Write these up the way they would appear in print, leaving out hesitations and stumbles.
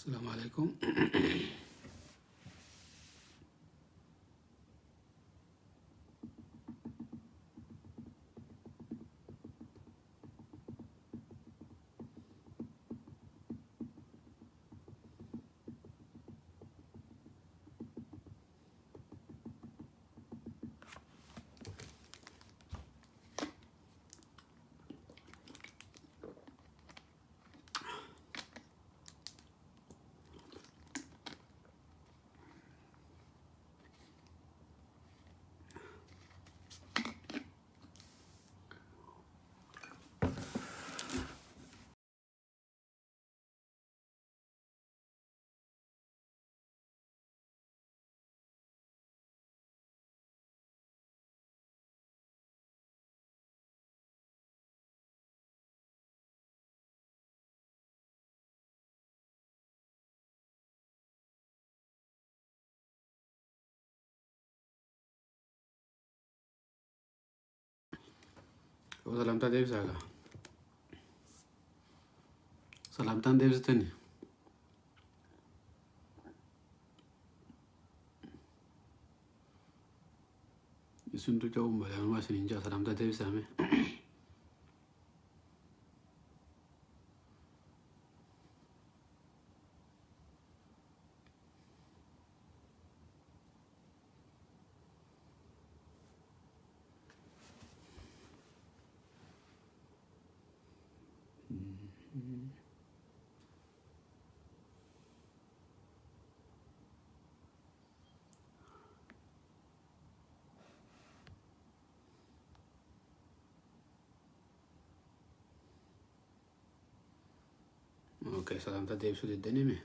Asalaamu alaikum. Yoo salaamtaa deebisaa gaa. Salaamtaan deebistani. Isintu ca'uun malee anuma isin hin ja'a salaamtaa deebisaa mee. Okay, salaamtaa deebisuu diddanii mee?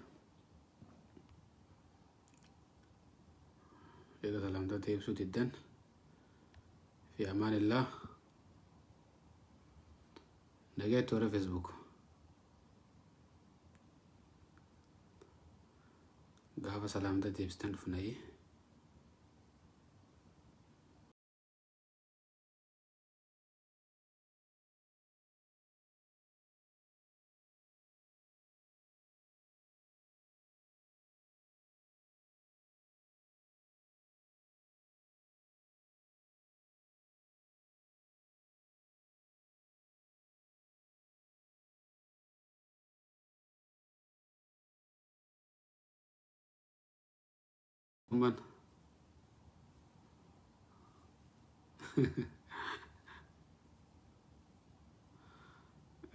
Eega salaamtaa deebisuu diddan fi amaanillah nagaatti warra Facebook. Gaafa salaamtaa deebistan dhufnayii. Man.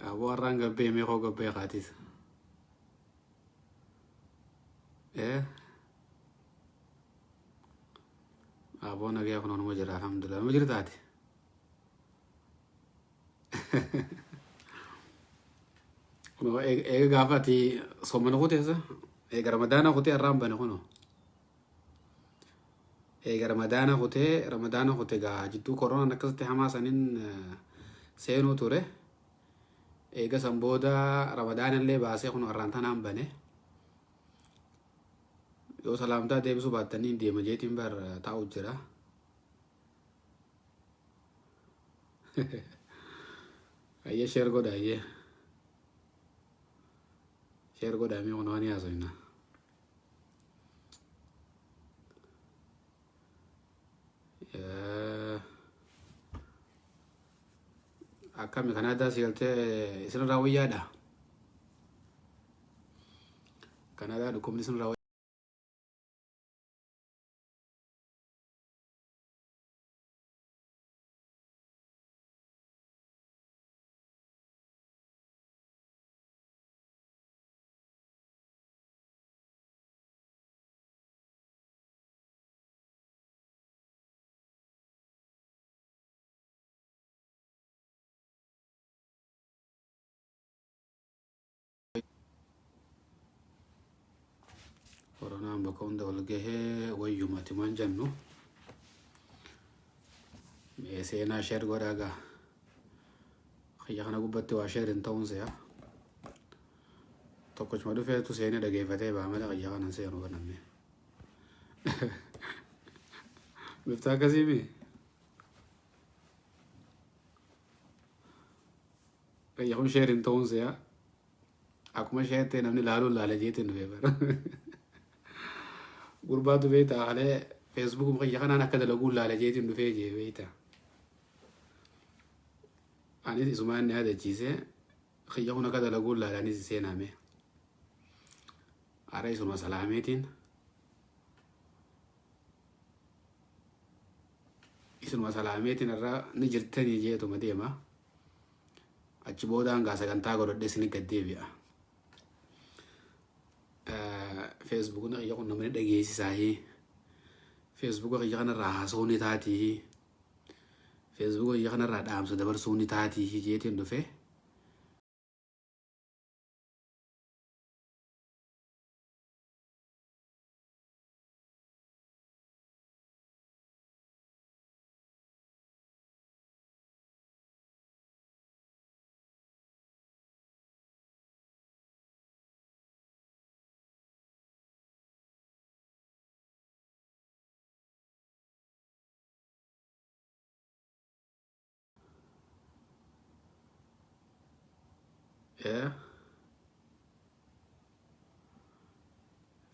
Aboo har'aan gabbee meeqoo gabbee kaatis. Eh? Aboo nagaya kun onuma jira alhamdulillah. Onuma jirtaati. Kunoo eega gaafa ati soomana kuteessa eega ramadaana kutee har'aan bane kunoo. Eega ramadaana kutee ramadaana kute gaa jidduu koronaan akkasitti hamaa sanin seenuu ture. Eega san booda ramadaana illee baasee kunoo har'aan tanaan bane. Yoo salaamtaa deebisuu baattanii deema jeetiin bar taa'u jira. Ayyee share godha ayyee. Share godha mee kun waan haasofna. Akkami Kanaadaa si galtee isinirraa wayyaadha. Kanaadaa dhukkubni isinirraa Koronaan bakka hunda wal gahee wayyumati man jennu. Mee seenaa share godhaa gaa. Kiyya kana gubbatti waa share hin ta'uun se'a. Tokkochuma dhufeetu seenee dhageeffatee ba'a malee kiyya kana hin seenu banamne. Bifta akkasii mi? Kiyya kun share hin ta'uun se'a. Akkuma isheetti namni laaluun laala jeetiin dhufee bara. Gurbaatu beektaa kalee feesbuukuma kiyya kanaan akka dalaguun laala jeetiin dhufee jee beektaa. Anis isumaa inni yaadachiise kiyya kun akka dalaguun laala anis seename. Ara isuma salaameetiin isinuma salaameetiin irra ni jirtanii jeetuma deema. Achi boodaan gaa sagantaa godhadhee isin gad deebi'a. Feesbuukni kiyya kun namni dhageessisaahii. Feesbuuka kiyya kanarraa haasa'uu ni taatii. Feesbuuka kiyya kanarraa dhaamsa dabarsuu ni taatii jeetiin dhufe.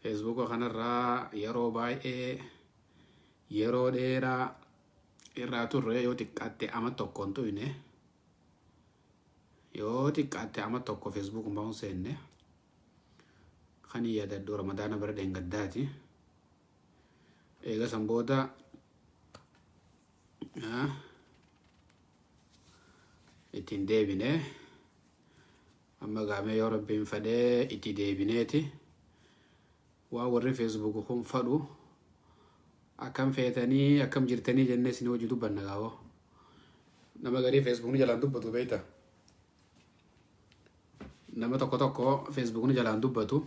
Feesbuuka kanarraa yeroo baay'ee yeroo dheeraa irraa turre, yoo xiqqaatte ama tokko hin tuyne, yoo xiqqaatte ama tokko feesbuukuma bahuun seenne. Kan yaadadhu Ramadaana bara dheengaddaati. Eega san booda ittiin deebine. Amma gaamee yoo Rabbiin fedhee itti deebineeti waan warri feesbuuk kun fadhu akkam feetanii akkam jirtanii jennee isin hojii dubbanna. Gaawoo nama garii feesbuukni jalaan dubbatu beekta. Nama tokko tokko feesbuukni jalaan dubbatu.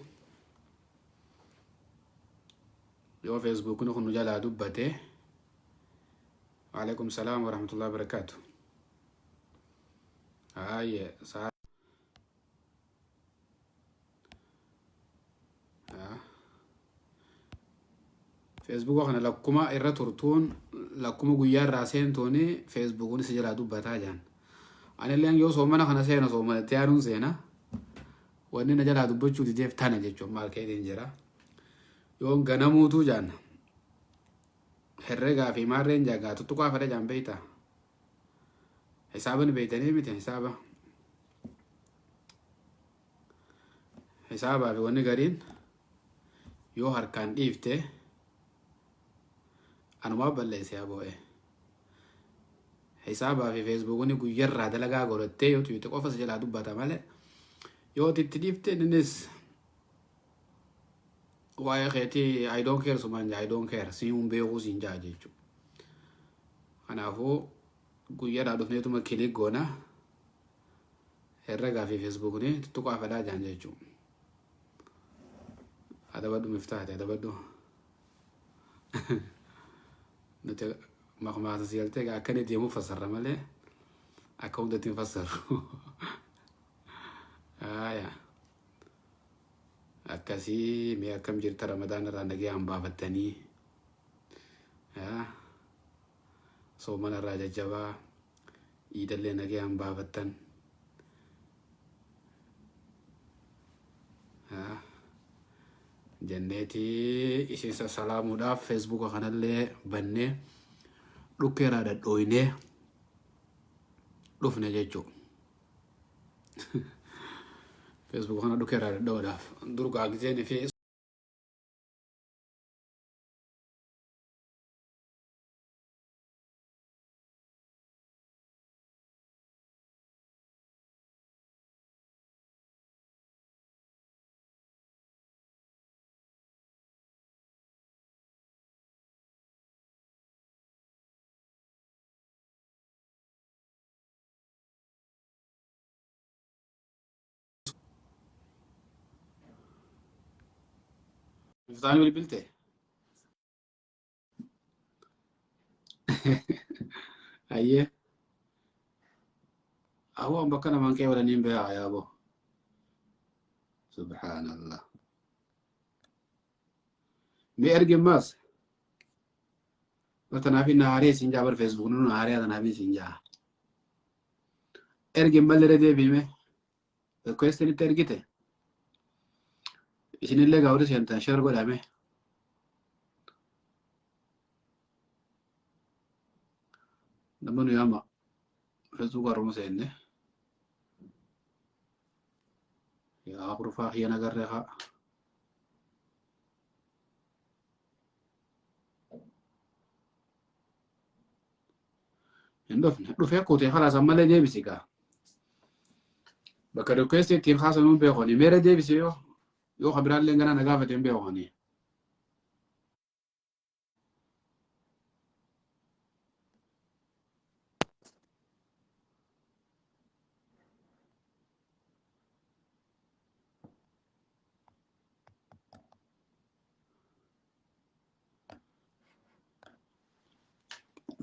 Yoo feesbuukni kun nu jalaa dubbate. Waalaikum salaam warahmatullahi wabarakaatu. Haye saa feesbuuka kana lakkuma irra turtuun, lakkuma guyyaa irraa seentuuni feesbuukni si jalaa dubbataa jaan. Anilleen yoo soomana kana seena, soomana itti aanuun seena. Wanni na jalaa dubbachuu dideef tana jechuun maarkeetiin jira. Yoo ganamuutuu jaan herregaa fi maarreen jaagaa tuttuqaa fedha jaan beeyta. Hisaaba ni beeytanii miti? Hisaaba. Hisaabaa fi wanni gariin yoo harkaan dhiifte anumaa balleesse yaa boo'e. Hisaabaa fi feesbuukni guyyarraa dalagaa godhattee yoo tuyite qofa si jalaa dubbata malee, yoo itti dhiifte innis waa'ee keetii "I don't care" sumaan jaa, "I don't care", siin beekuu siin jaa jechuudha. Kanaafuu guyyaadhaa dhufneetuma click goona, herregaa fi feesbuukni tuttuqaa fedhaa jaan jechuudha. Adabadhu miftaate, adabadhu. Nuti maqmaasa si galtee akka inni deemu fassarra malee akka hundatti hin fassarru. Aayaa. Akkasii mee, akkam jirta? Ramadaan irraa nagayaan baafattanii, soomana irraa jajjabaa, iidallee nagayaan baafattan jenneeti isin sassalaamuudhaaf feesbuuka kanallee bannee dhukkeeraa dhadhooynee dhufne jechuu. Facebook kana dhukkeeraa dhadhoo'uudhaaf dur gaagizeen fi Miftaani bilbilte. Ayyee. Ahoo, bakka namaan qe'ee walaniin beekaa yaaboo. Subhaanallah. Mee ergi ammaas. Tanaaf inni haaree siin jaa bar, Facebook nu haaree tanaaf siin jaa. Ergi malee irra deebiime. Request itti ergite. Isinillee gaawwan seentan share godhame. Nama nu yaama. Facebook haruma seenne. Yaa kurfaa kiyya nagarree haa. Hin dhufne. Dhufee kuutee khalaas ammallee deebisi gaa. Bakka request ittiin kaasanuun beekoni. Meera deebisi yoo kabiraallee ganaa na gaafate hin beekoni.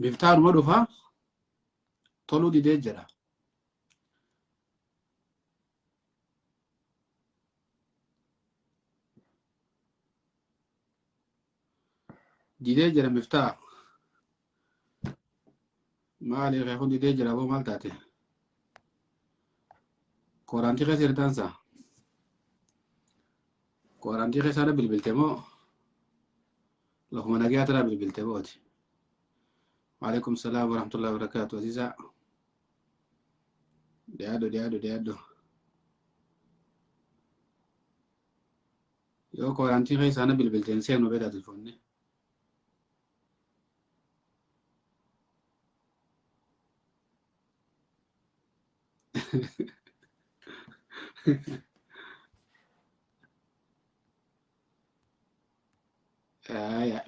Miftaanuma dhufa toluu didee jira. Didee jira miftaa. Maali kun didee jira boo maal taate? Kooraantii keessa jirtaansa? Kooraantii keessa bilbilte moo? Lafuma nagaa tana bilbilte booti. Waalaikum salaam warahmatullahi wabarakatuh. Aziza. Dhiyaadhu dhiyaadhu dhiyaadhu. Yoo kooraantii keessa ana bilbilte hin seenu beekaa telefoonni.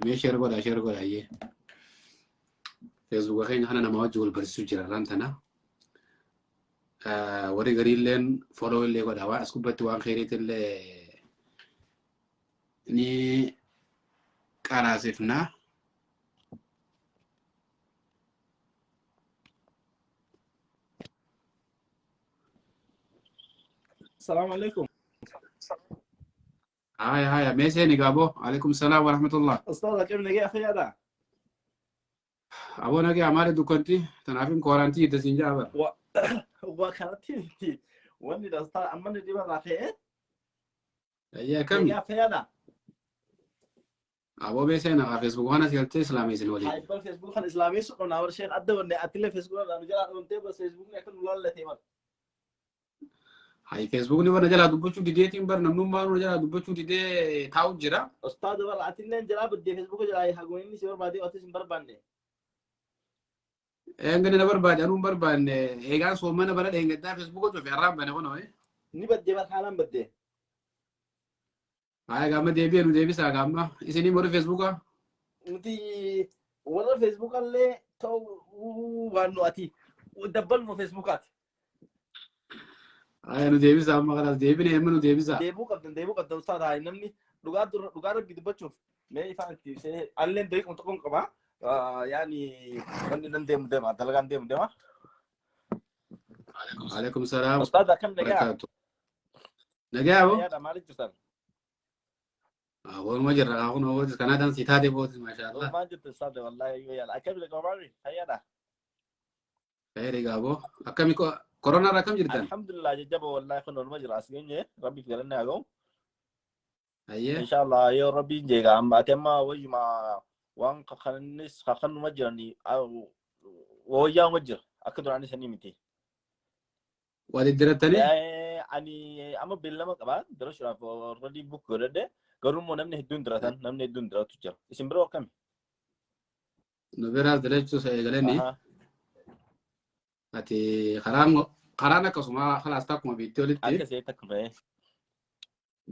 Mee share godhaa share godhaa iyyee. Feesbuuka keenya kana nama wajji wal barsiisuu jira irraan tana. Warri gariilleen follow illee godhaa waan as gubbatti waan keeriitti illee ni qaraasifna. السلام عليكم. Haya haya mee seeni gaaboo. Alaikum salaam wa rahmatullah. استاذ كيف نجي اخي هذا؟ Aboo nagee amaali dukkanti tanaafin koorantii itti siin jaa bara. وكانت واني الاستاذ امني دي بقى في Ayyaa akkami? يا اخي هذا. Aboo mee seenaa feesbuuk kana galtee islaamii waliin. هاي بل فيسبوك الاسلامي سوق انا شيخ ادى وني اتلي فيسبوك انا جرى انت بس فيسبوك يكون ولا تيمر. Hayi feesbuukni bara jalaa dubbachuu dideetiin bara namnummaan bara jalaa dubbachuu didee taa'u jira. استاذ بل اتلي جرى بدي فيسبوك جرى هاغوني سي بربادي اوتس برباني. Eegani na barbaade anuun barbaanne eegaan soomana bara dheengaddaa feesbuuka cufe har'aan bane kunoo. ني بدي بل حالا بدي. Haya gaama deebi'e nu deebisaa gaama isinii warri feesbuuka. انت ولا فيسبوك اللي تو وانو اتي ودبل فيسبوكات. Haya nu deebisaa amma kanaas deebine amma nu deebisaa. Deebuu qabdan ustaad haa namni dhugaa dhugaa rabbi dubbachuuf mee ifaan itti ibsee alleen daqiiquma tokkoon qaba. Yaani wanni nan deemu deema dalagaan deemu deema. Alaikum salaam. Ustaad akkam nagaa? Barakaatu. Nagaa aboo? Yaada maaliif jirtan? Walumaa jirra kun hawwatis kanaataan si taate bootis maashaallah. Maal jirtu ustaad wallaahi yoo yaala akkam nagaa maali fayyaadha? Khayri gaaboo akkami koronaa irraa akkam jirtan? Alhamdulillah jajjaba wallaahi kun walumaa jira as geenye rabbiif galanne haa ga'u. Ayyee. Inshallah yoo rabbiin jeega amma ati amma wayyuma waan kakannis kakannuma jirani wayyaan wajjira akka duraanis sanii miti. Waa diddiratanii? Ani amma beellama qaba dirashuudhaaf already book godhadhe garuu immoo namni hedduun diratan namni hedduun diratu jira. Isin biroo akkami? Nu biraas dirachuu eegalanii ati karaan akkasuma khalaas takkuma biitti olitti Akka see takkuma.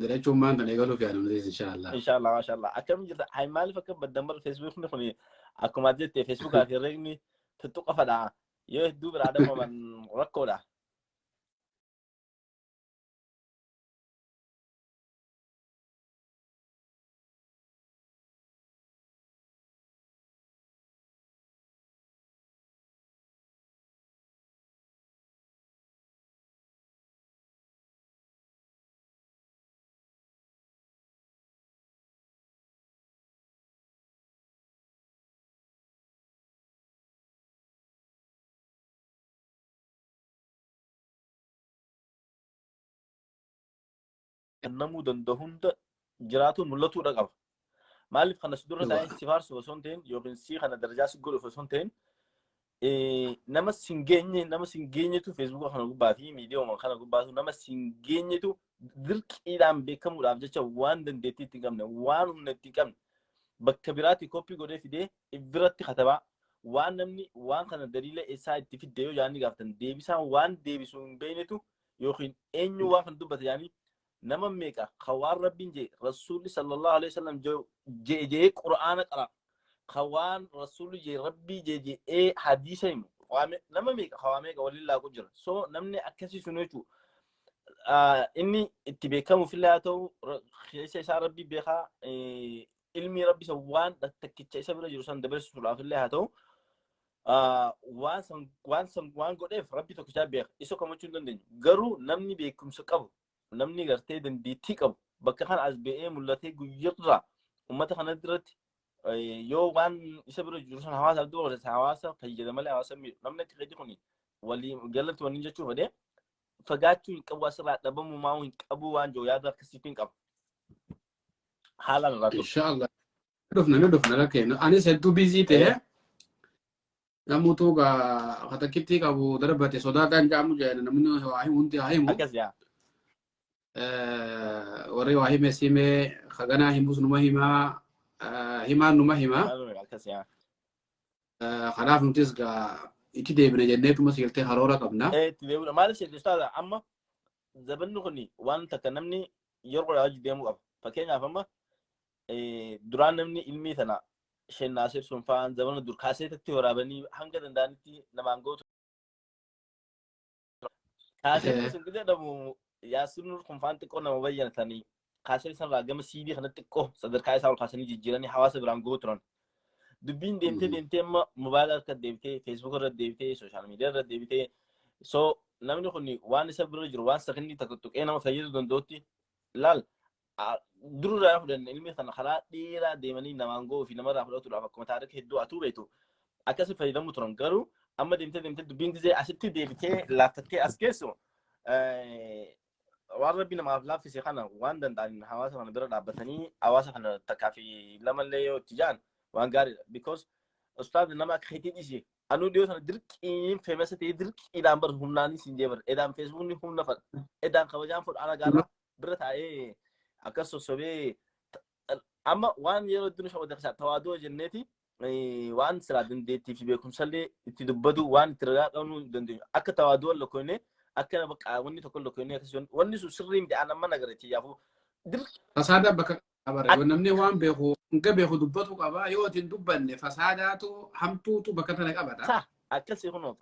Dirachuun maan tan eegaluuf yaadu nutis inshallah. Inshallah mashallah. Akkam jirta? Hay maaliif akka baddan bara feesbuukni kun akkuma jette feesbuukaa fi herreegni tuttuqa fadha. Yoo hedduu biraa dhammaman rakkoodha. Kennamuu danda'u hunda Jiraatu mul'atuudha qaba. Maaliif kana si dura Dhugaa. Taa'ee si faarsu osoo hin ta'in yookiin si kana darajaa si godhuuf osoo hin ta'in, nama sin geenyetu feesbuuka kana gubbaa fi miidiyaa kana gubbaatu, nama sin geenyetu dirqiidhaan beekamuudhaaf jecha waan dandeettii itti hin qabne, waan humna itti hin qabne bakka biraatti copy godhee fidee biratti katabaa. Waan namni waan kana daliila isaa itti fidde yoo jaanni gaafatan, deebisaan waan deebisuu hin beeknetu yookiin eenyu waan kana dubbata jaanii, nama meeqa kan waan Rabbiin jee, Rasuulli sallallahu alaihi wasallam jee jee Qur'aana qara, kan waan Rasuulli jee, Rabbii jee jee hadiisa himu, nama meeqa kan waa meeqa waliin laaqu jira. So namni akkasii sun jechuudha inni itti beekamuufillee haa ta'u, keessa isaa Rabbii beekaa, ilmi Rabbi isa waan takkicha isa bira jiru san dabarsuudhaaf illee haa ta'u, waan san waan godheef Rabbi tokkichaa beeka. Isa komachuu hin dandeenyu. Garuu namni beekumsa qabu, namni gartee dandeettii qabu, bakka kana as ba'ee mul'atee guyyarraa ummata kana irratti yoo waan isa bira jiru san hawaasaaf dabarse, hawaasa fayyada malee hawaasa miidhu. Namni akka keetii kun walii galatti wanni jechuu fedhe fagaachuu hin qabu, asirraa dhabamuu maa hin qabu, waan jiru yaada akkasiitiin qaba. Haalaan irraa ture. Inshallah. Dhufna, ni dhufna lakkee. Anis hedduu busy ta'e. Namutu gaa katakkitti qabu darbate sodaataan jaamu jedhan, namni waa himu hundi haa himu. Akkas yaa. Warri waa hime simee kaganaa himus numa himaa, himaan numa himaa. Akkas yaa. Kanaaf nutis gaa itti deebine jenneetuma sigaltee karoora qabna. Itti deebiudha. Maaliif seete ustaaza, amma zabanni kun waan takka namni yeroo hojii deemuu qaba. Fakkeenyaaf amma duraan namni ilmii tana Sheennaasir sun fa'aan zamana dur kaaseetatti waraabanii hanga danda'anitti namaan gootu. Kaaseetiin sun jedhamu Yaasir Nur kun fa'aan xiqqoo nama bayyanatanii kaaseetii sanarraa gama CD kanatti xiqqoo sadarkaa isaa ol kaasanii jijjiiranii hawaasa biraan ga'uu turan. Dubbiin deemtee deemtee amma mobaayila harka deebitee, feesbuuk irra deebitee, social media irra deebitee, so namni kun waan isa bira jiru waan sakandii tokko tuqee nama fayyaduu danda'utti laal. Dururraa fudhanne ilmi kana karaa dheeraa deemanii namaan ga'uu fi namarraa fudhatuudhaaf akkuma taarika hedduu atuu beektu akkasi fayyadamuu turan. Garuu amma deemtee deemtee dubbiin gisee asitti deebitee laaffattee as geessu, waan Rabbi namaaf laaffise kana waan danda'an hawaasa kana bira dhaabbatanii hawaasa kana takkaa fi lamallee yoo itti ja'an waan gaariidha. Because ustaaz, nama akka keetii dhiisi, anuu dhiyoo sana dirqiin famous ta'ee dirqiidhaan bar humnaanis hin jee bar edaan feesbuukni humna fadha edaan kabajaan fudha ana gaara bira taa'ee akkas sossobee. Amma waan yeroo hedduu nu shawwate keessaa tawaadoo jenneeti waan silaa dandeettii fi beekumsallee itti dubbatu, waan itti ragaa qabnu hin dandeenyu. Akka tawaadoo lakkoofne, akka bakka wanni tokko lakkoofne, akkasii wanni sun sirrii miti. Aan amma nagareetti yaafuu Fasaada bakka qabare. Namni waan beeku hanga beeku dubbatu qaba. Yoo ati hin dubbanne fasaadaatu hamtuutu bakka tana qabata. Sa akkasii kunoo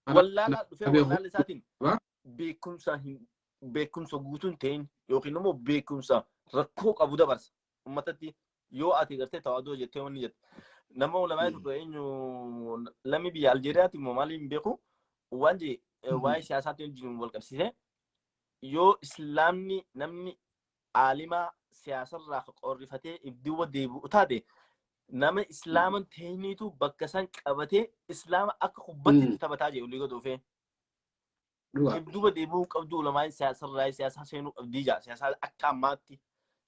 wallaalaa dhufee wallaala isaatiin beekumsa hin beekumsa guutuun ta'in yookiin immoo beekumsa rakkoo qabu dabarsa uummatatti. Yoo ati gartee tawaadoo jettee wanni jette, nama ulamaa tokko eenyu, lammii biyya Aljeeriyaati immoo maaliin hin beeku, waan jee waa'ee siyaasaatiin wajjin wal qabsiise, yoo Islaamni namni aalimaa siyaasarraa qorrifatee ibdiwwa deebi'u taate, nama Islaaman ta'iniitu bakka san qabatee Islaama akka kubbatti itti taphataa jee olii gad oofee. Ibduba deebi'uu qabdu ulamaan siyaasarraa siyaasa seenuu qabdii jaa siyaasa akka ammaatti.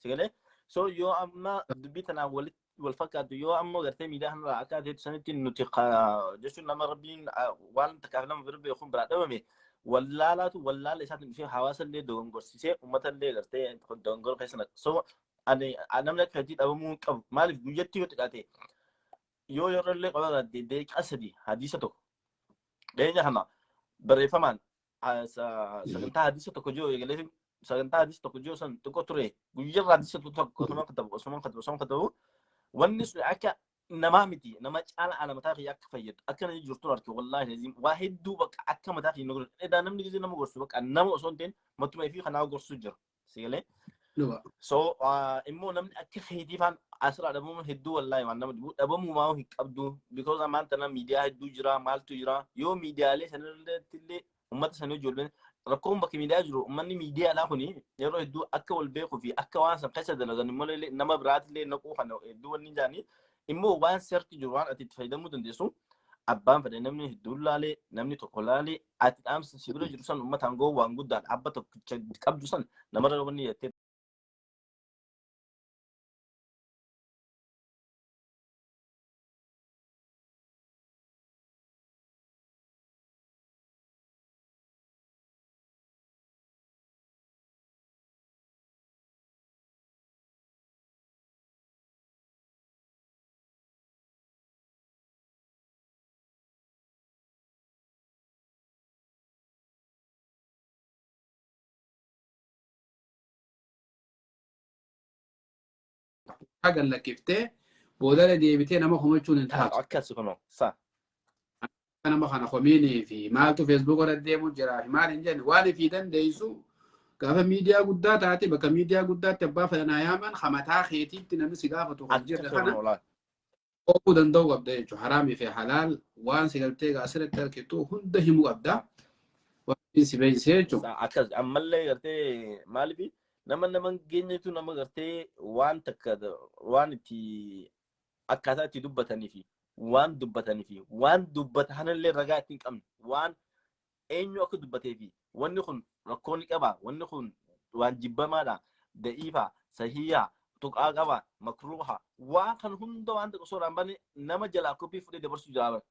Sagalee so yoo amma dubbii tanaan walitti wal fakkaatu, yoo amma gartee miidiyaa kanarraa akka ateetu sanitti nuti jechuun nama Rabbiin waan takkaaf nama bira beekuun biraa dhabame wallaalaatu wallaala isaatiin dhufee hawaasa illee dogongorsiisee uummata illee gartee dogongora keessa naqa. So ani namni akka keetii dhabamuu hin qabu. Maaliif guyyatti yoo xiqqaate yoo yeroo illee qabaate daqiiqaa 3 hadiisa tokko dhiyeenya kana barreeffamaan sagantaa hadiisa tokko jiru eegalee, sagantaa hadiisa tokko jiru san xiqqoo ture, guyyarraa hadiisa tokko osuma katabu, osuma katabu, osuma katabu, wanni sun akka namaa miti, nama caala ana mataa kiyya akka fayyadu akka nama jirtu arge. Wallaahi lazim waa hedduu bakka akka mataa kiyya na gorsu edaa namni gisee nama gorsu bakka nama osoo hin ta'in matuma ifii kanaa gorsu jira sigalee. So immoo namni akka keetii faan asirraa dhabamuun hedduu wallaahi waan nama dhibu, dhabamuu maa hin qabdu, because ammaan tana miidiyaa hedduu jira, maaltu jira, yoo miidiyaalee sanarratti illee uummata sanii ijoolleen rakkoon bakka miidiyaa jiru, uummanni miidiyaadhaa kuni yeroo hedduu akka wal beekuu fi akka waan san keessa dalagan immoo nama biraatillee naquu kana hedduu wanni jaanii immoo waan seerti jiru waan ati itti fayyadamuu dandeessu, abbaan fedhe namni hedduun laalee, namni tokko laalee, ati dhaamsa si bira jiru san uummataan ga'uu waan guddaadha. Abba tokkicha qabdu san namarra wanni jettee. Hagan lakkiftee boodara deebitee nama komachuun hin taatu. Akkas kunoo sa. Nama kana komiinii fi maaltu Facebook irra deemuu jiraa fi maal hin jenne waan ifii dandeessu gaafa miidiyaa guddaa taate bakka miidiyaa guddaatti abbaa fedhanaa yaaman hamataa keetiitti namni si gaafatu kan jirre Akkas kana kunoo laal. oofuu danda'uu qabda jechuudha. Haraamii fi halaal waan si galtee asirratti argitu hunda himuu qabda. Waan si beeksisee jechuudha. Akkas ammallee gartee maaliif nama nama hin geenyetu nama gartee waan takka waan itti akkaataa itti dubbatanii fi waan dubbatanii fi waan dubbata kanallee ragaa itti hin qabne waan eenyu akka dubbatee fi wanni kun rakkoo ni qaba, wanni kun waan jibbamaadha, da'iifa, sahiiha, tuqaa qaba, makruuha, waan kan hunda waan tokko osoo hin banne nama jalaa koppii fuudhee dabarsuu jira.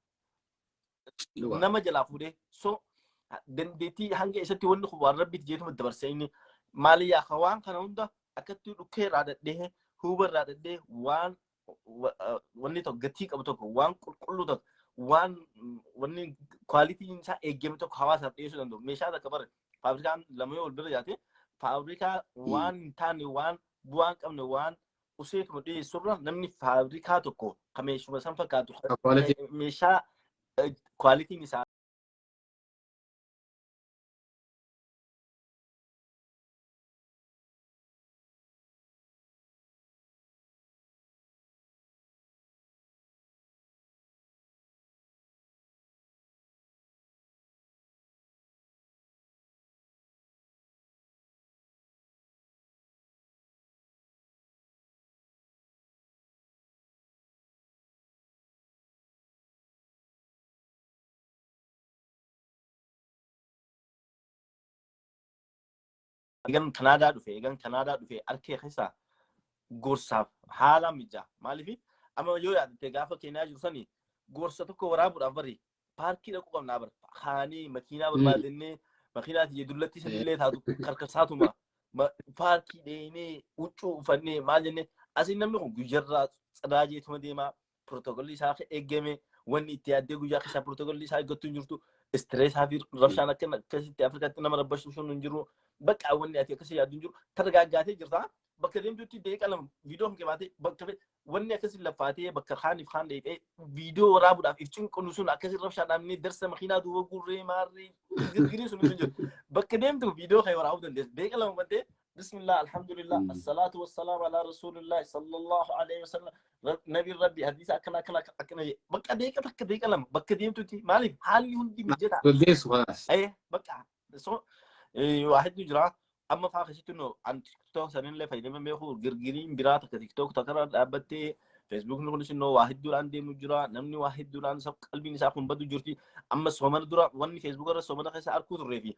Nama jalaa fuudhee so dandeettii hanga isatti wanni kun waan rabbiiti jeetuma dabarsee inni maali yaa waan kana hunda akkatti dhukkee irraa dhadhee huuba irraa dhadhee waan wanni tokko gatii qabu tokko waan qulqulluu tokko waan wanni kwaalitiin isaa eeggame tokko hawaasaaf dhiyeessuu danda'u. Meeshaa takka bare faabrikaan lama yoo wal bira jiraate faabrikaa waan hin taane waan bu'aa hin qabne waan useetuma dhiyeessurra namni faabrikaa tokko kan meeshuma san fakkaatu meeshaa kwaalitiin isaa Egan Kanaadaa dhufe, egan Kanaadaa dhufe harkee keessa gorsaaf haala mijaa. Maaliif amma yoo yaadatte gaafa Keeniyaa jiru sani gorsa tokko waraabuudhaaf bari paarkii dhaquu qabnaa bara. Kaanii makiinaa barbaadannee makiinaa tiyya dullatti sanillee taatu karkarsaatuma paarkii dheenee huccuu uffannee maal jennee asiin namni kun guyyarraa tsadaa jeetuma deemaa pirootokolli isaa eeggame wanni itti yaaddee guyyaa keessaa pirootokolli isaa eeggattu hin jirtu istireesaa fi rabshaan akka akkasitti Afrikaatti nama rabbashu sun hin jiru bakka wanni ati akkasii yaaddu hin jiru targaaggaatee jirta bakka deemtutti deeqa lama viidiyoo hin qabaatee bakka wanni akkasii laffaatee bakka kaaniif kaan dheedhee viidiyoo waraabuudhaaf if cinqinu sun akkasii rabshaa dhaabnee darsa makiinaa duuba gurree maarree girgirii sun hin jiru bakka deemtu viidiyoo kan waraabuu dandeessa deeqa lama battee bismillah alhamdulillah asalaatu wassalaam alaa rasuulillah sallallahu alaihi wasallam nabi rabbi hadiisa akkana akkana akkana bakka deeqa takka deeqa lama bakka deemtutti maaliif haalli hundi mijataa Gaggeessu khalaas. Bakka so waa hedduu jira amma faa keessatti no an TikTok sanillee fayyadamee beeku girgiriin biraa takka TikTok takka dhaabbattee Facebookni kunis immoo waa hedduudhaan deemu jira namni waa hedduudhaan qalbiin isaa kun badu jirti amma soomana dura wanni Facebook irra soomana keessa arguu turree fi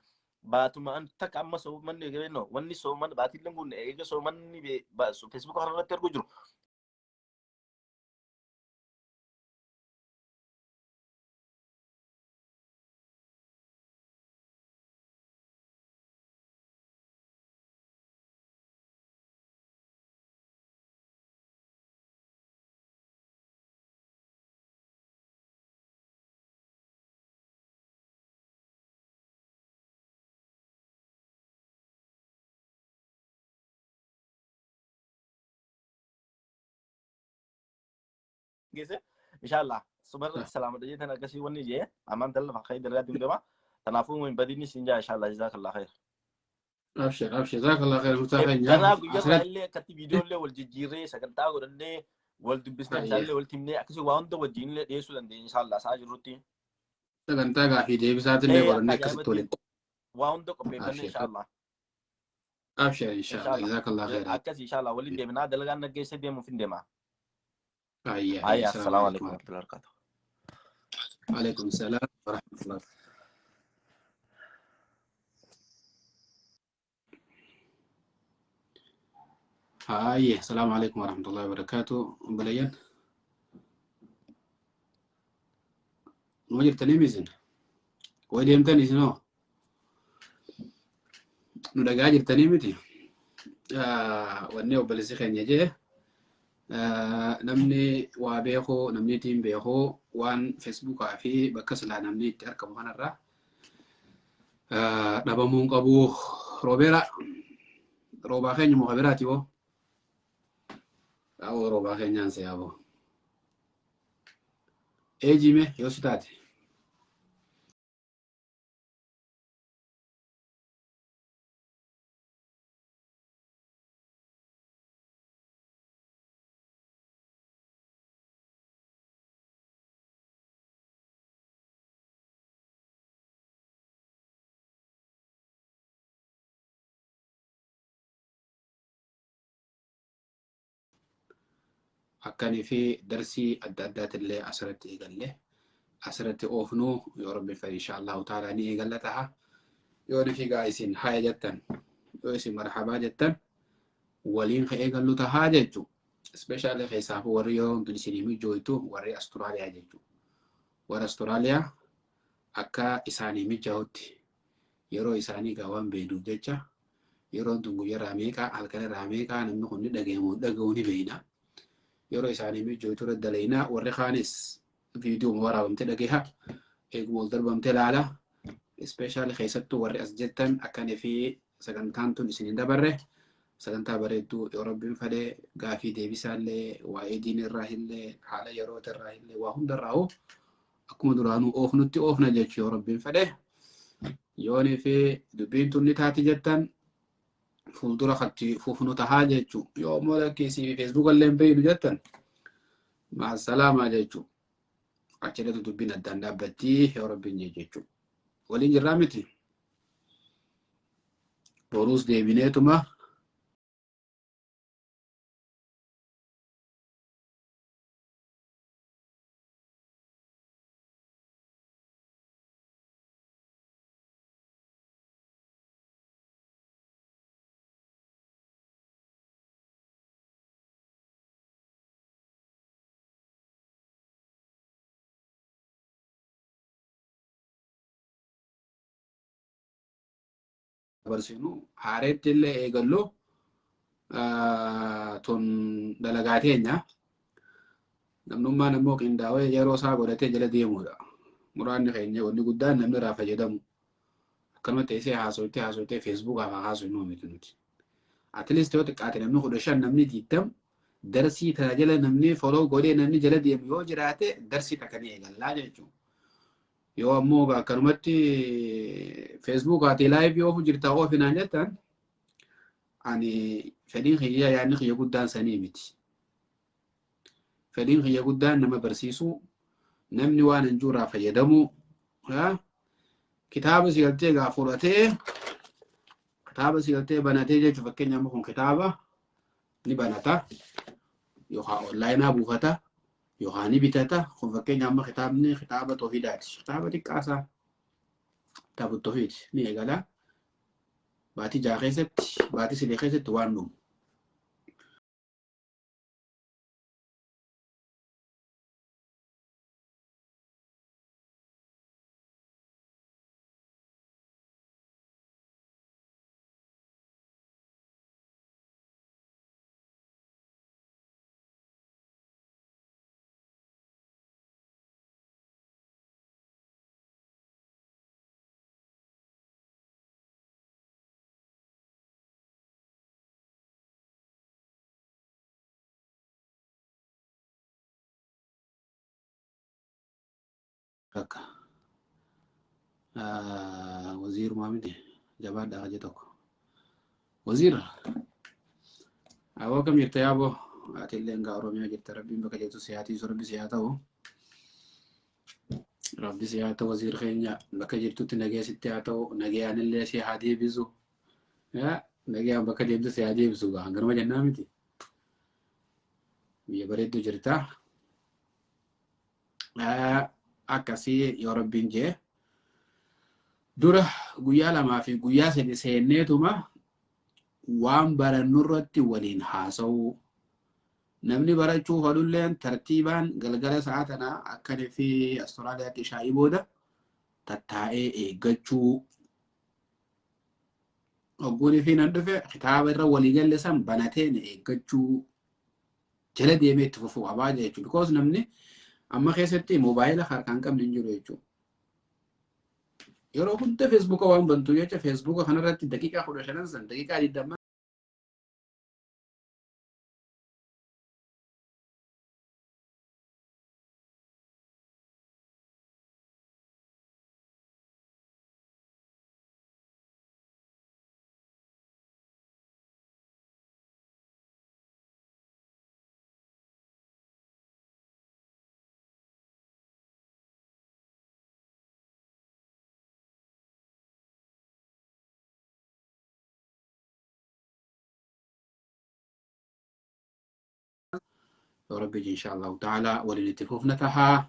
baatuma an takka amma soomanni eegale wanni soomana baatiilleen kun eega soomanni Facebook kana irratti arguu jiru. Geesse inshallah subarra salaamata jettan akkasii wanni jee ammaan tan lafa khayr dalagaa deema kanaafuu hin badinni siin jaa inshallah jazakallah khair. Abshir abshir jazakallah khair murtaa keenya. Kanaa guyyaa illee akkatti viidiyoo illee wal jijjiirree sagantaa godhannee wal dubbisnee isaallee wal timnee akkasii waa hunda wajjin illee dhiyeessuu dandeenya inshallah isaa jirrutti. Sagantaa gaafii deebisaatillee godhannee akkasitti waliin. Waa hunda qopheeffannee inshallah. Abshir inshallah jazakallah khair. Akkasii inshallah waliin deemnaa dalagaan naggeessee deemuuf hin deema. Ayya. Ayya assalaamu alaikum warahmatullahi wabarakatuh. Alaikum salaam warahmatullahi. Ayya assalaamu alaikum warahmatullahi wabarakatuh. Obboleeyyan. Numa jirtanii miisin? Way deemtan isinoo? Nu dhagaa jirtanii miti? Wanni obboleessi keenya jee namni waa beekuu namni ittiin beekuu waan feesbuukaa fi bakka silaa namni itti argamu kanarraa dhabamuu hin qabu. Roobeera roobaa keenya muka biraati hoo? Xaa'oo roobaa keenyaan si yaaboo. Eejime yoo si taate. Akkanii fi darsii adda addaatillee asirratti eegalle asirratti oofnu yoo rabbi fedhe insha Allahu ta'ala ni eegalla ta'a. Yoo ni figaa isin haya jettan, yoo isin marhabaa jettan, waliin ka eegallu tahaa jechu. Especially keessaafuu warri yeroo hundi isinii mijooytu warri Asturaaliyaa jechu. Warri Asturaaliyaa akka isaanii mijaa'utti yeroo isaanii gaa waan beeknuuf jecha, yeroon tun guyyaa meeqaa, halkan irraa meeqaa, namni kun ni dhagahamu dhaga'uu ni beekna. Yeroo isaanii mijooytu irra dalaynaa, warri kaanis viidiyoo waraabamte dhagaha, eeguma ol darbamte laala. Especially keessattuu warri as jettan akkanii fi sagantaan tun isin hin dabarre, sagantaa bareedduu yoo rabbiin fedhe gaafii deebisaallee, waa'ee diinii irraa illee, haala yeroo irraa illee, waa hundarraa akkuma duraanuu oofnutti oofna jechuu yoo rabbiin fedhe. Yoonii fi dubbiin tun ni taati jettan, fuuldura katti fufnu tahaa jechuu. Yoo immoo lakkisii fi Feesbuuka illee hin beeknu jettan, maasalaamaa jechuu. Achirratti dubbiin addaan dhaabbattii yoo rabbiin jechuu. Waliin jirraa miti. Boruus deebineetuma dabarsinu haareetti illee eegallu tun dalagaa teenya. Namnummaan immoo qindaa'ee yeroo isaa godhatee jala deemudha. Muraanni keenya wanni guddaan namni irraa fayyadamu. Akkanuma teessee haasoftee haasoftee Feesbuukaaf haasofnu miti nuti. At least yoo xiqqaate namni 15, namni 20 darsii tana jala namni follow godhee namni jala deemu yoo jiraate, darsii takka ni eegallaa jechuudha. Yoo ammoo akkanumatti Feesbuukaati live oofu jirta oofinaan jettan, ani fedhiin kiyya, yaadni kiyya guddaan sanii miti. Fedhiin kiyya guddaan nama barsiisuu, namni waan hin jirraa fayyadamuu, kitaaba si galtee gaa fudhatee, kitaaba si galtee banatee jechuun, fakkeenya amma kun kitaaba ni banata yookaan onlaayinaa buufata yookaan ni bitata. Kun fakkeenya amma kitaabni kitaaba toohidaati. Kitaaba xiqqaasaa kitaaba toohid ni eegala. Baatii 6 keessatti, baatii 3 keessatti waan dhumu. Bakka waziirumaa miti, jabaadhaa kaje tokko. Waziir, awoo kam jirta yaaboo? Ati illee ngaa Oromiyaa jirta. Rabbiin bakka jirtu si haa tiisu, rabbi si haa ta'u. Rabbi si haa ta'u, waziir keenya, bakka jirtutti nagee sitti haa ta'u, nagayaan illee si haa deebisu. Nagayaan bakka deemtu si haa deebisu gaa hanganuma jennaa miti. Biyya bareedduu jirta. Akkasii yoo rabbiin jee dura guyyaa 2 fi guyyaa 3 seenneetuma waan barannurratti waliin haasa'uu. Namni barachuu fadhulleen tartiibaan galgala sa'a tanaa akkanii fi Asturaaliyaatti shaayii booda tattaa'ee eeggachuu. Hogguunii fi nan dhufe kitaaba irra walii galle san banatee na eeggachuu, jala deemee itti fufuu qabaa jechuudha. Because namni amma keessatti moobaayila harkaan qabne hin jiru jechuudha. Yeroo hunda Feesbuuka waan bantu jecha, Feesbuuka kanarratti daqiiqaa 15n san, daqiiqaa 20 Yoo Rabbi insha Allahu ta'ala waliin itti fufna tahaa.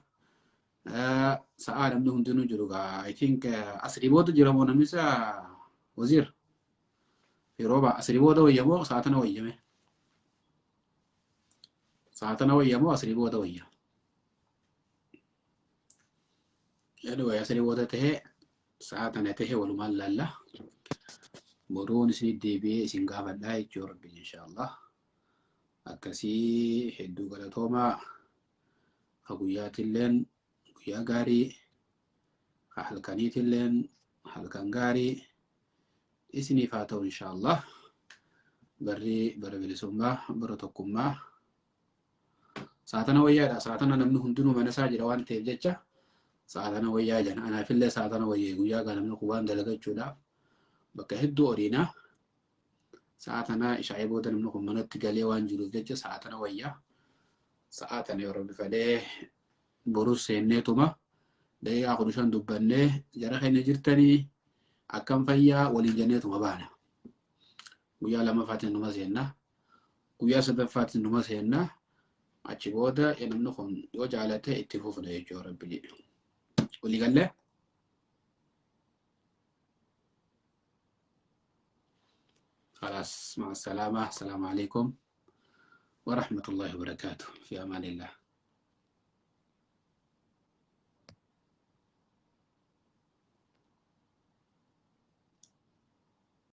Sa'aa namni hundinuu jiru gaa, I think asrii booda jira moo namni isaa waziir yeroo baa asrii booda wayyamoo sa'a tana wayyame? Sa'a tana wayyamoo asrii booda wayya? Anyway, asrii booda tahee sa'a tana tahee walumaan laalla. Boruun isin deebi'ee isin gaafadhaa jechuu Rabbi insha Allah. Akkasii, hedduu galatoomaa. Ka guyyaatilleen guyyaa gaarii, ka halkaniitilleen halkan gaarii isiniif haa ta'u insha Allah. Barri bara bilisummaa, bara tokkummaa. Saatana wayyaadha. Saatana namni hundinuu mana isaa jira waan ta'eef jecha saatana wayyaa jana. Anaafillee saatana wayyee. Guyyaa gaa namni qubaan dalagachuudhaaf bakka hedduu oriinaa. Saatana ishaa'ee booda namni kun manatti galee waan jiruuf jecha saatana wayyaa. Sa'aa tana yoo Rabbi fedhee borus seenneetuma daqiiqaa 15 dubbannee, jara keenya jirtanii akkam fayyaa waliin jenneetuma baana. Guyyaa lamaffaatiin numa seenna. Guyyaa sadaffaatiin numa seenna. Achi booda namni kun yoo jaalate itti fufna jechuu Rabbi jedhe. Walii gallee? خلاص، مع السلامة، السلام عليكم ورحمة الله وبركاته، في أمان الله.